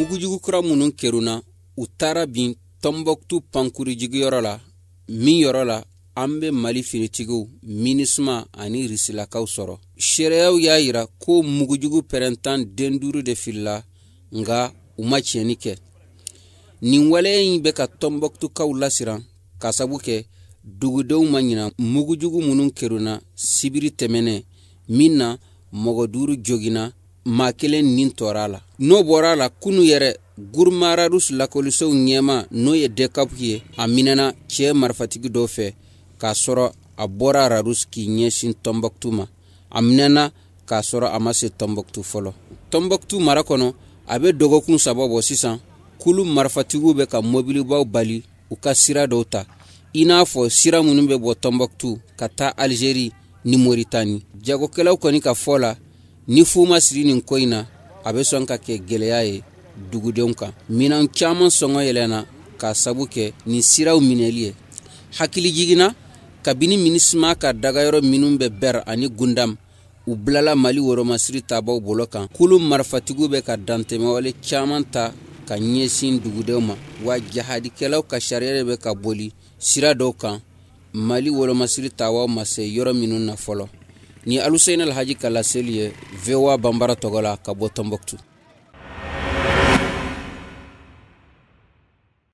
Mugujugu kura minnu kerunna, u taara bin Tɔnbɔkutu pankuru jigiyɔrɔ la, min yɔrɔ la an bɛ Mali finitigiw, MINUSMA ani Risilakaw sɔrɔ. Seereyaw y'a yira ko mugujugu pɛrɛntan den 5 de filila, nka u ma tiɲɛni kɛ. Nin waleya in bɛ ka Tɔnbɔkutukaw lasiran k'a sabu kɛ dugudenw ma ɲina mugujugu minnu kerunna sibiri tɛmɛnen min na mɔgɔ 5 joginna, maa kelen nin tɔɔrɔ la. N'o bɔra a la, kunu yɛrɛ Guruma Rharous lakɔlisow ɲɛma, n'o ye DCAP ye, a minɛna cɛ marifatigi dɔw fɛ k'a sɔrɔ a bɔra Rharous k'i ɲɛsin Tɔnbɔkutu ma. A minɛna k'a sɔrɔ a ma se Tɔnbɔkutu fɔlɔ. Tɔnbɔkutu mara kɔnɔ, a bɛ dɔgɔkun 3 bɔ sisan, kulu marifatigiw bɛ ka mobilibaw bali u ka sira dɔw ta, i n'a fɔ sira minnu bɛ bɔ Tɔnbɔkutu ka taa Algérie ni Mauritanie. Jagokɛlaw kɔni ka fɔ la, ni fu ma siri nin ko in na, a bɛ sɔn ka kɛ gɛlɛya ye dugudenw kan. Minɛn caman sɔngɔ yɛlɛnna k'a sabu kɛ nin siraw minɛli ye. Hakili jiginna kabini MINUSMA ka dagayɔrɔ minnu bɛ Ber ani Gundam, u bilala Mali woromasiri tabaw bolo kan. Kulu marifatigiw bɛ ka dantɛmɛwale caman ta ka ɲɛsin dugudenw ma, wa jahadikɛlaw ka sariya de bɛ ka boli sira dɔw kan Mali wolomasiri tabaw ma se yɔrɔ minnu na fɔlɔ. Ni Aluseyini Alhaji ka laseli ye VOA Banbara tɔgɔ la ka bɔ Tɔnbɔkutu.